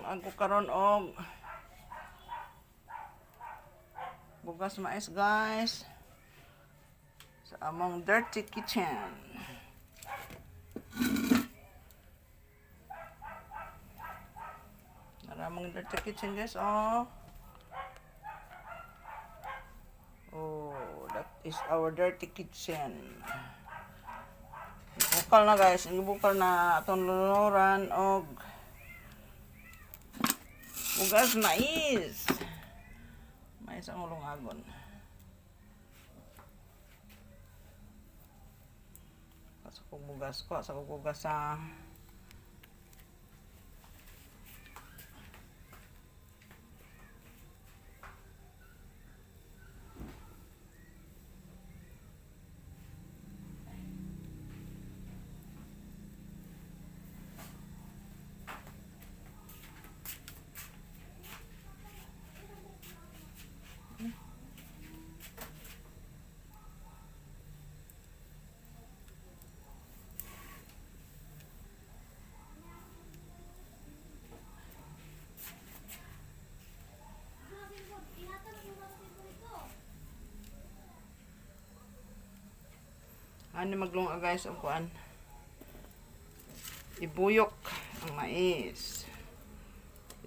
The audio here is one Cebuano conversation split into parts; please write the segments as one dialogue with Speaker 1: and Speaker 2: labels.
Speaker 1: Maglungag ko karon og bugas mais, guys. Sa among dirty kitchen. Naramong dirty kitchen, guys, oh. Oh, that is our dirty kitchen. Bukal na, guys, bukal na atong luluran og bugas mais. Mais ang ulungagon. Sa kong bugas ko, sa kong bugas sa ano maglunga, guys, ang kuan. Ibuyok ang mais.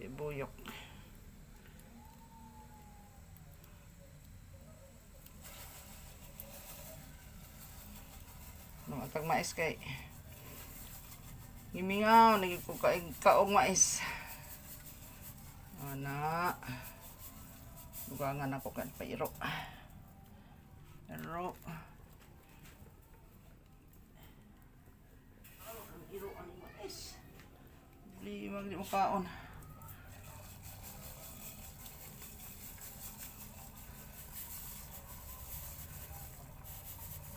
Speaker 1: Ibuyok. Nung atag mais kay gimingaw nagi ko kaig kaog mais. Ana. Dugangan ako kan pairo. Pero ang iro ang mais. Di mag di mo kaon.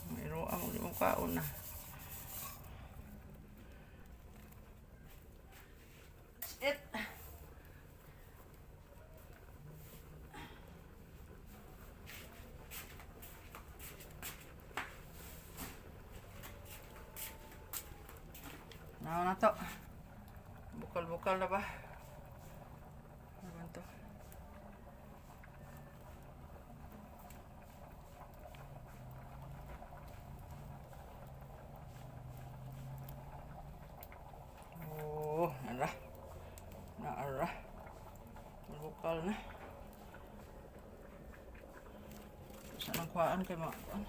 Speaker 1: Ang iro ang di mo kaon na. That's it. Na na to. Bukal-bukal na ba? Ano ba to? Oh, nara. Naara. Bukal na. Saan ang kuhaan kay mga kuhaan?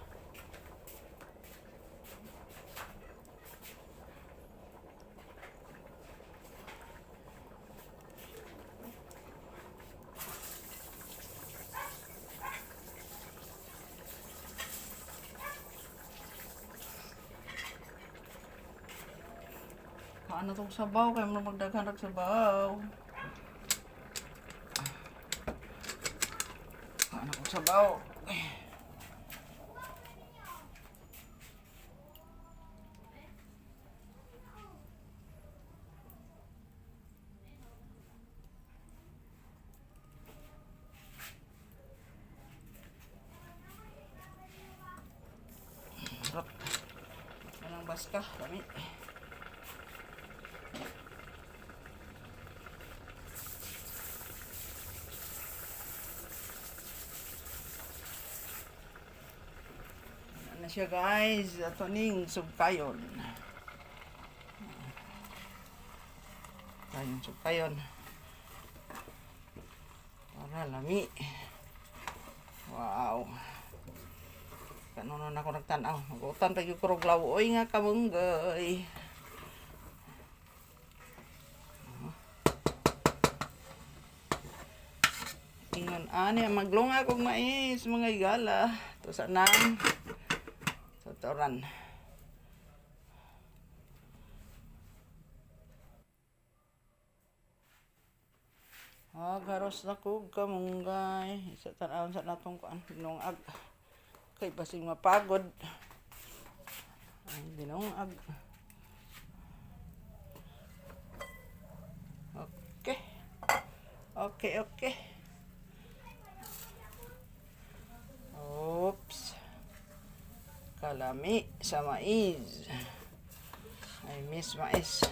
Speaker 1: Kaan na tong sabaw kay mo magdaghan og sabaw. Kaan na kong sabaw. Sarap. Anong baska? Kami. Ano na siya, guys, ato ning sugkayon. Kayon sugkayon. Para lami. Wow. Kanunon ako nagtanaw. Magutan pa gyud ko og lawoy nga kamunggay. Ingon ani maglunga kog mais mga higala. To sa nang tutoran. Agaros na kog kamunggay. Sa tan-awon sa natong kuan binungag. Kay basing mapagod. Ay, binungag. Okay. Okay. Oops. Kalami sa mais. I miss mais.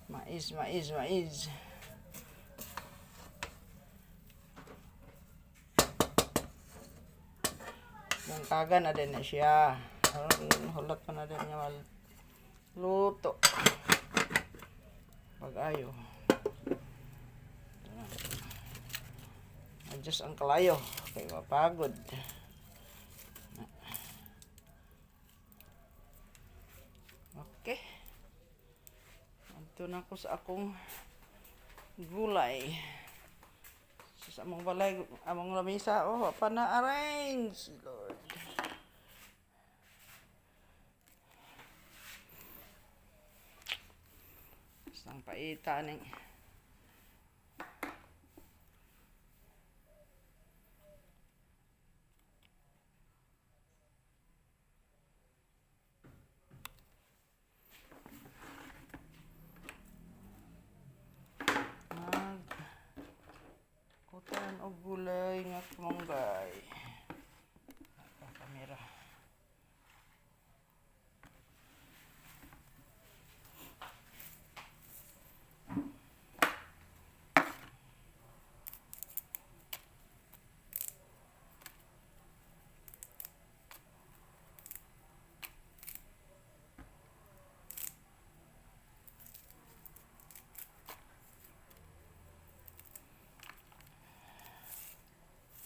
Speaker 1: Mais, mais, mais. Bungkagan na din na siya. Aron hulat pa na din nga luto. Pag-ayo. Adjust ang kalayo kay mapagod. Okay. Adto na ko sa akong gulay. Sa among balay, among lamisa, oh, pa na arrange, Lord. Isang paita ning mag kutan og gulay nga kamunggay. Ang kamera.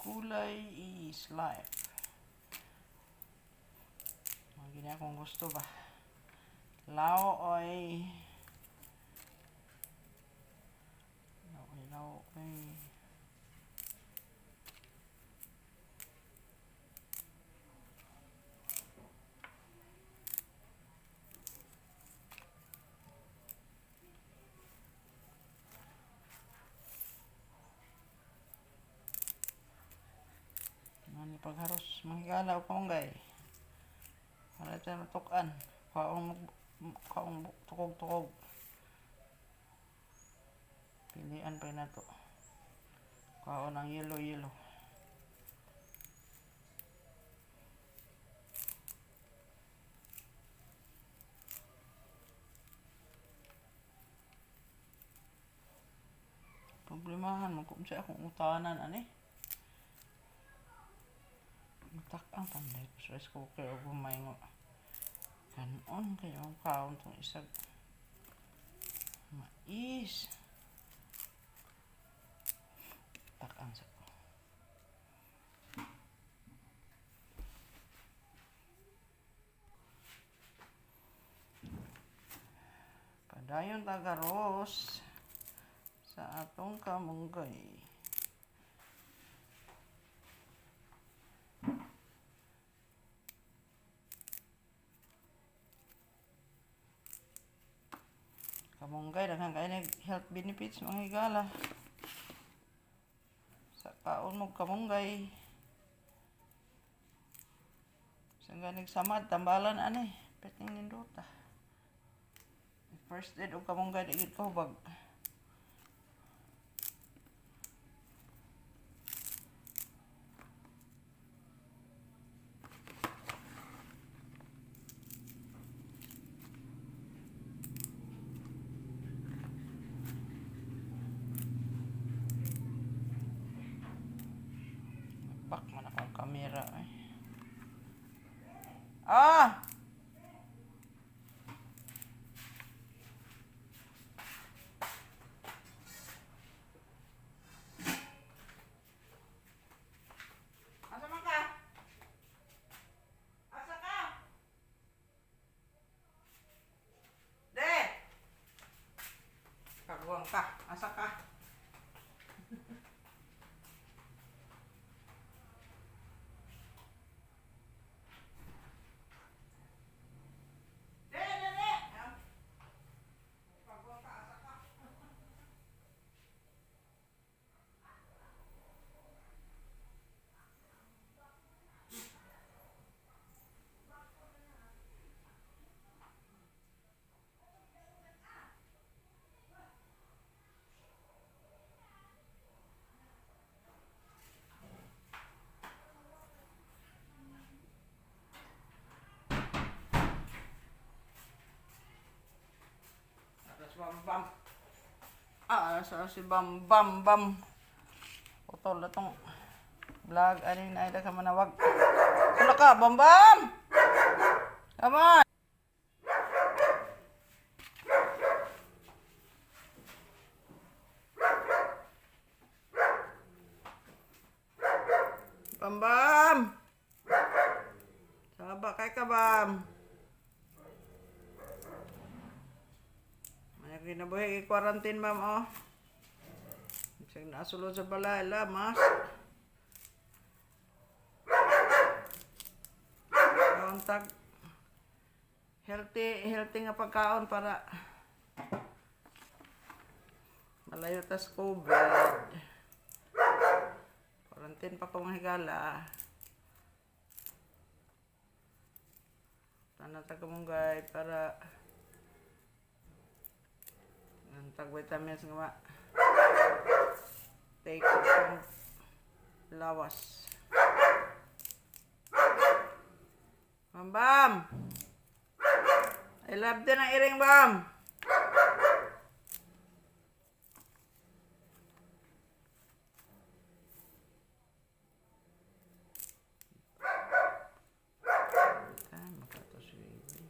Speaker 1: Kulay is life. Mga gini akong gusto ba? Lao oy. Lao oy, lao oy. Ano pagharos, manghigala o kamunggay. Para tayo matukan. Kaong, kaong tukog-tukog. Pilian pa na to. Kaon ang yellow-yellow. Problemahan mo kung sa akong utanan ani. Utak ang panday ko sa rice cooker o gumay nga. Kanon kayo ang kaon tong isag mais. Takang sa ko. Padayon tagaros sa atong kamunggay. Kamunggay, daghan kaayo nag health benefits, mga higala. Sa kaon mo kamunggay. Sa ganig samad, tambalan ani. Peting nindota. First aid og kamunggay, di gid ko hubag. Pak man akong kamera eh. Ah! Asa man ka? Asa ka? De! Kaguang ka. Asa ka? De, de, de! Ah. Kaguang ka. Asa ka? Aras bam bam. Ah, sa si bam bam bam. Putol na tong vlog ani na ida ka manawag. Wala ka, Bambam! Come on! Bambam! Saba kay ka, Bam. May kinabuhi kay quarantine, ma'am, oh. Bisag nasulod sa balay, lamas. Kaon tag healthy, healthy nga pagkaon para malayo tas COVID. Quarantine pa ko, mga higala. Tanan ta kamunggay para ang tag vitamins nga ma take sa lawas. Bam Bam! I love din ang iring, Bam! Ah, makato si baby.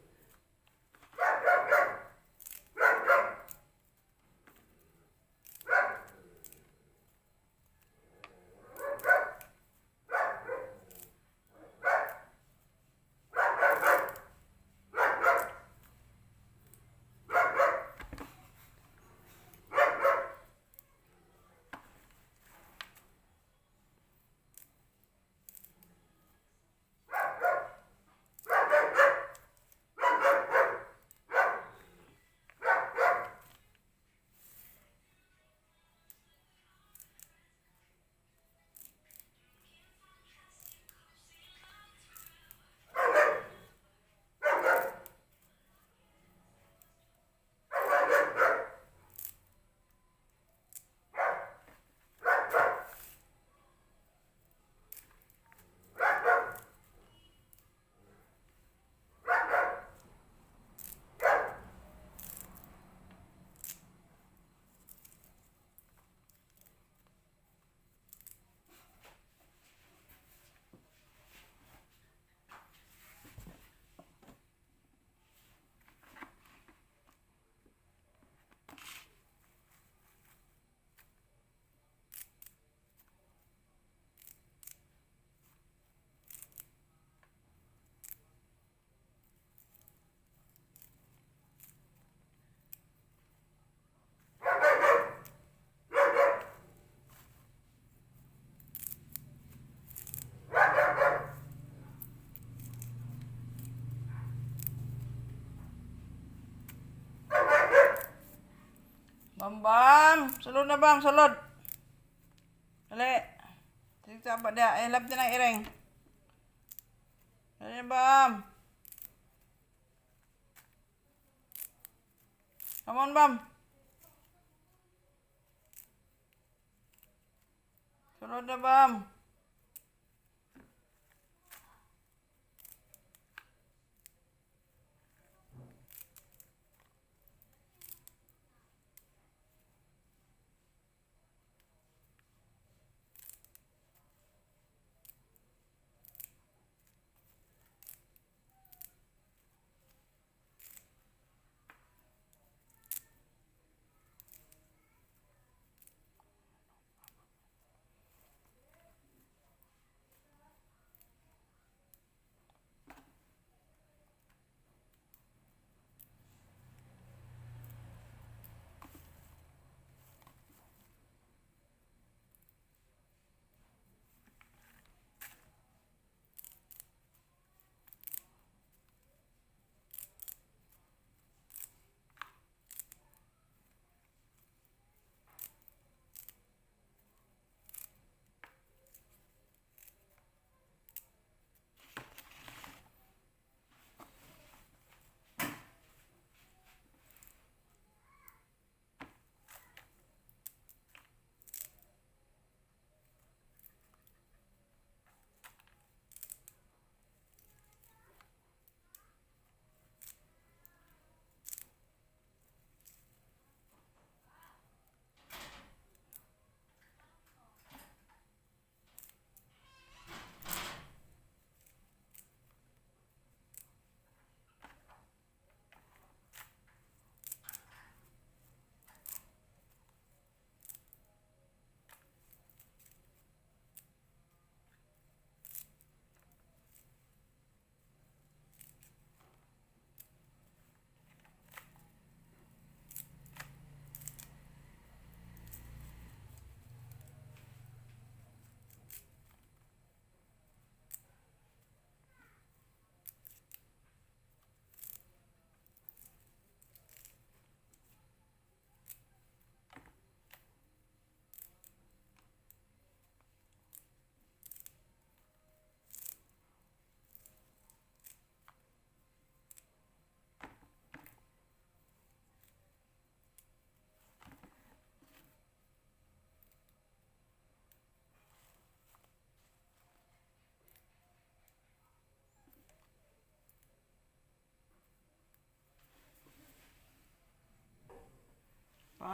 Speaker 1: Bam Bam! Sulod na, Bam, sulod! Dali! Sige pa dia, ay love din ang iring. Dali na, Bam! Come on, Bam! Sulod na, Bam!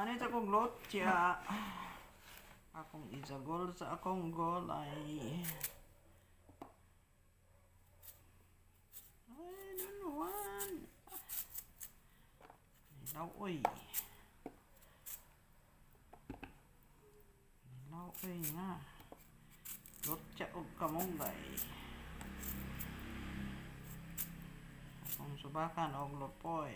Speaker 1: Ano ito kong lotya? Akong isagol sa akong gulay. Ay, nanuan. Nilaw, oy. Nilaw, oy nga. Lotya og kamunggay. Akong subakan og lupoy.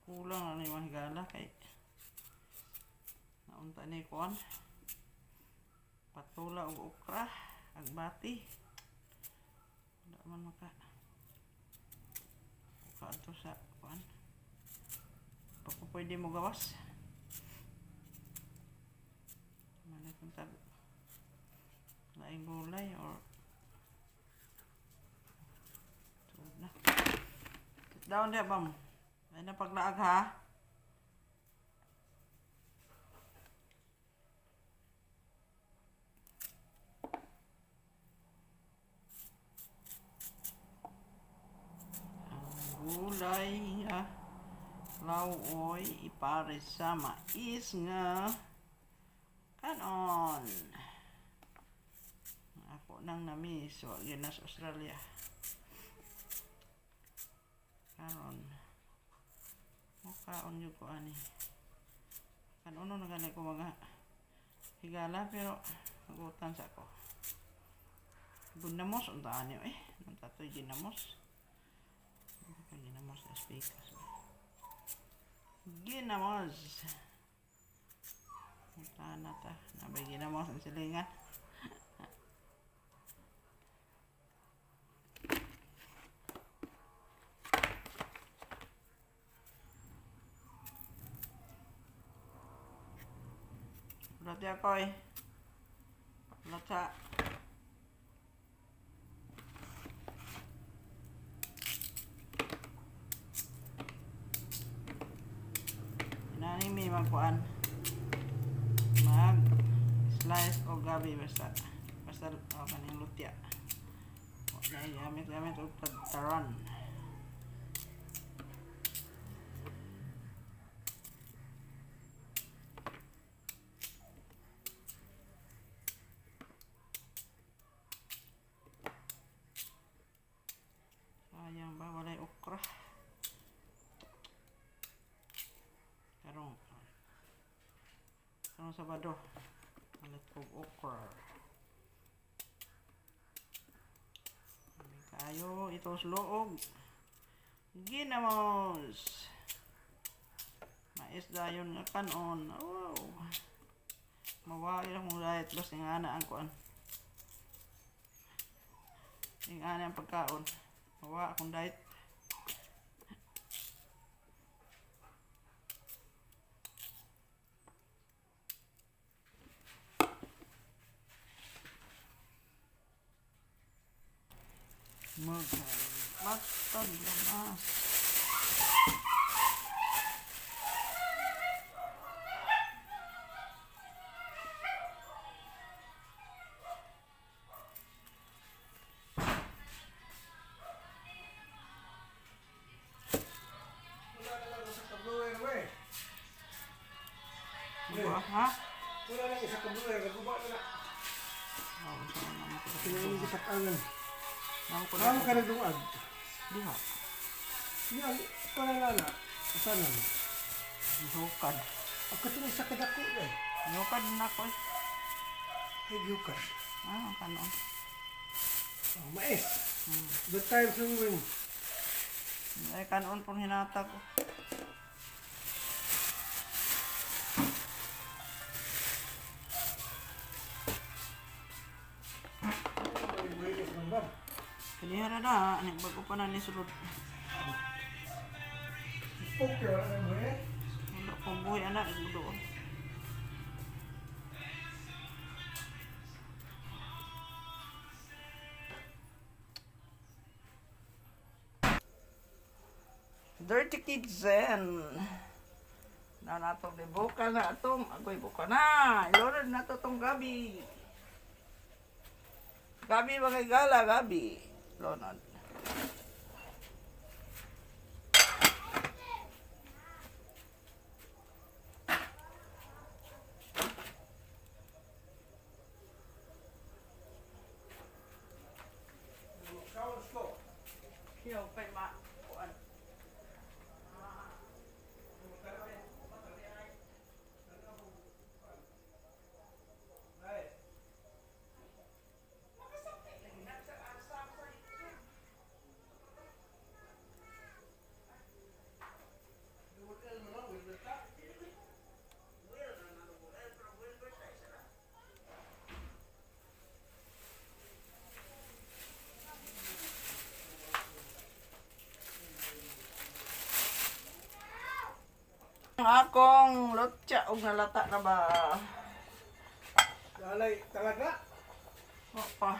Speaker 1: Kulang na ni mga higala kay naunta ni kuan. Patula og okra, agbati. Wala man maka. Uka ato sa kuan. Bako pwede mo gawas. Manay kung tag laing gulay or tuod na. Sit down there, bam. Ay na paglaag ha. Ang gulay nga lauoy ipares sa mais nga kanon. Ako nang na-miss, wa gyud na sa Australia. Karon mukaon jud ko ani. Kanuno na gani ko mga higala pero nagutan sa ako. Ginamos unta ani eh. Nang tatoy ginamos. Ginamos sa speakers. Ginamos. Unta na ta. Nabay ginamos ang silingan. Lati ako eh. Lata. Inani mi magkuan. Mag slice o gabi basta basta oh, kaning lutya. O, dahil gamit gamit og tagtaran. Sayang ba walay okra. Karong karong Sabado palit kog okra. Kayo ito loog. Ginamos. Mais dayon nga kanon. Wow. Mawali akong diet basta nga ana ang kuan. Yung ana ang pagkaon. Mawa akong diet. Magmatag lamas.
Speaker 2: Wala na lang isa ka blower, we.
Speaker 1: Ano ha?
Speaker 2: Wala lang isa ka blower, naguba na na.
Speaker 1: Oh, saan naman ko?
Speaker 2: Kinain ko sa kangan.
Speaker 1: Naman ko
Speaker 2: Ano ka nagdungag?
Speaker 1: Diha.
Speaker 2: Yan, wala na na. Usanan.
Speaker 1: Hukad.
Speaker 2: Ako ito isa ka dako, eh.
Speaker 1: Hukad na ko. Eh.
Speaker 2: Ay, giyukan.
Speaker 1: Ah, kanon.
Speaker 2: Oh, mais. Good time sa win.
Speaker 1: Ay, kanon pong hinata ko.
Speaker 2: Bam.
Speaker 1: Kaniya na na, ano, bago pa na ni sulod.
Speaker 2: Okay, wala na mo eh.
Speaker 1: Wala pong buhay, anak, igulo. Dirty Kitchen. Na nato ni buka na atong agoy buka na. Ilorod na to tong gabi. Gabi mga gala gabi. Lonod. Yo kay ma kuan. Ang akong lutya og nalata na ba?
Speaker 2: Lalay talaga.
Speaker 1: Opa.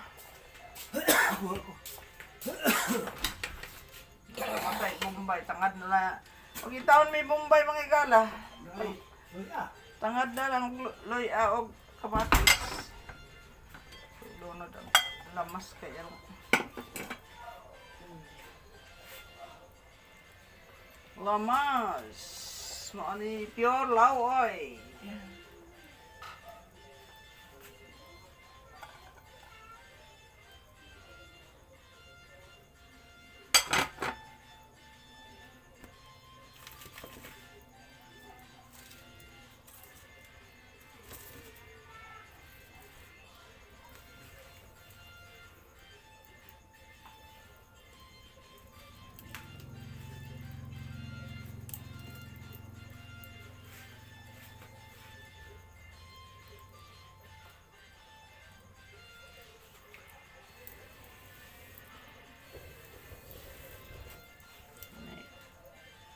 Speaker 1: Patay Bombay tangad na lang. Og taon may Bombay mga igala.
Speaker 2: Ay, wala.
Speaker 1: Tangad na lang loy og kamatis. Lunod ang lamas kay ang lamas. Mao ni pure lawoy.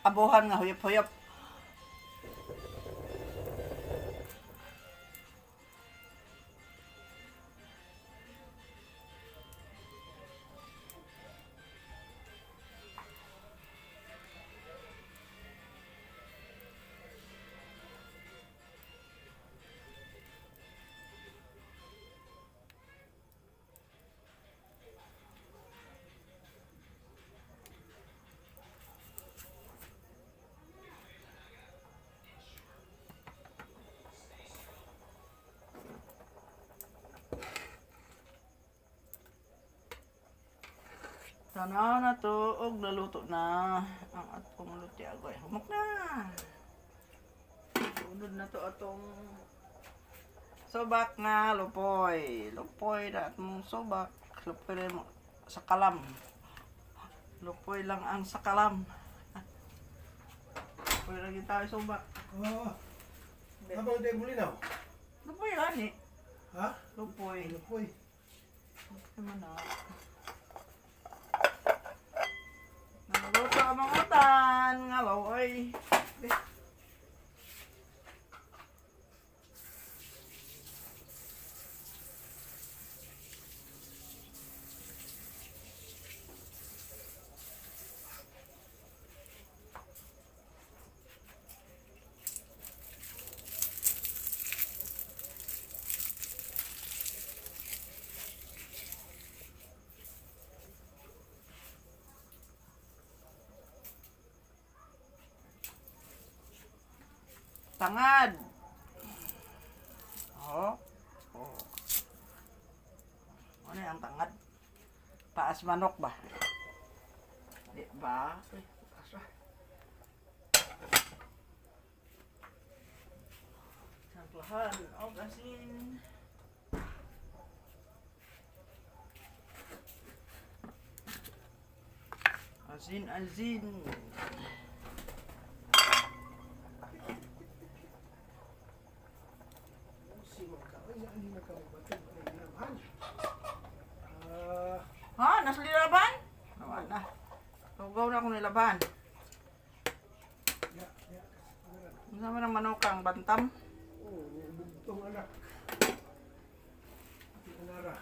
Speaker 1: Abuhan nga huyop-huyop. Tanaw na to og naluto na ang atong luti agoy. Humok na. Unod na to atong sobak nga lupoy. Lupoy na atong sobak. Lupoy na mo sa kalam. Lupoy lang ang sa kalam. Lupoy lagi tayo sobak.
Speaker 2: Oo. Habang tayo bulinaw.
Speaker 1: Lupoy gani.
Speaker 2: Ha?
Speaker 1: Lupoy.
Speaker 2: Lupoy.
Speaker 1: Lupoy man na. Naluto ang mga utan nga loy. Tangad. Oh. Oh. Ano yung tangad? Paas manok ba? Di ba? Uy, paas ba? Samplahan og asin. Asin, asin.
Speaker 2: Si magkaon, hindi magkaon. Bato, wala ginamhan. Ah.
Speaker 1: na sila nilaban? Wala na. Hugaw na akong nilaban.
Speaker 2: Ya, ya.
Speaker 1: Ano naman ang manukang bantam?
Speaker 2: Oh, bugtong anak. Di anara.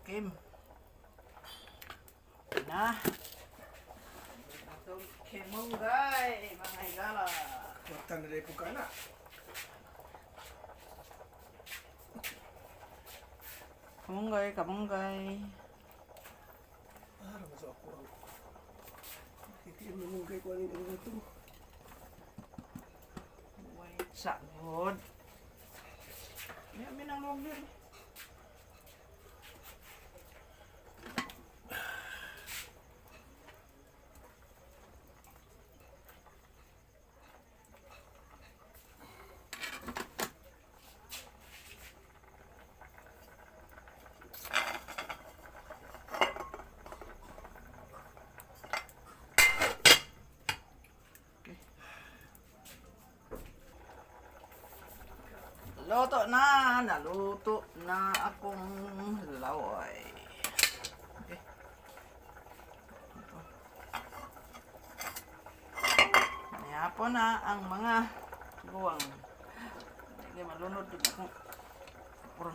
Speaker 1: Kim. Na. Atong kimunggay, mga higala.
Speaker 2: Kwarta na rin po ka na.
Speaker 1: Kamunggay, kamunggay.
Speaker 2: Ah, mas ako ang. Kikiin mo mong kay kunin ang ito.
Speaker 1: Wait, sa good. May nang luwag din. Luto na, naluto na akong laway. Okay. Ito. Nihapon na ang mga guwang. Hindi malunod din ako. Puro.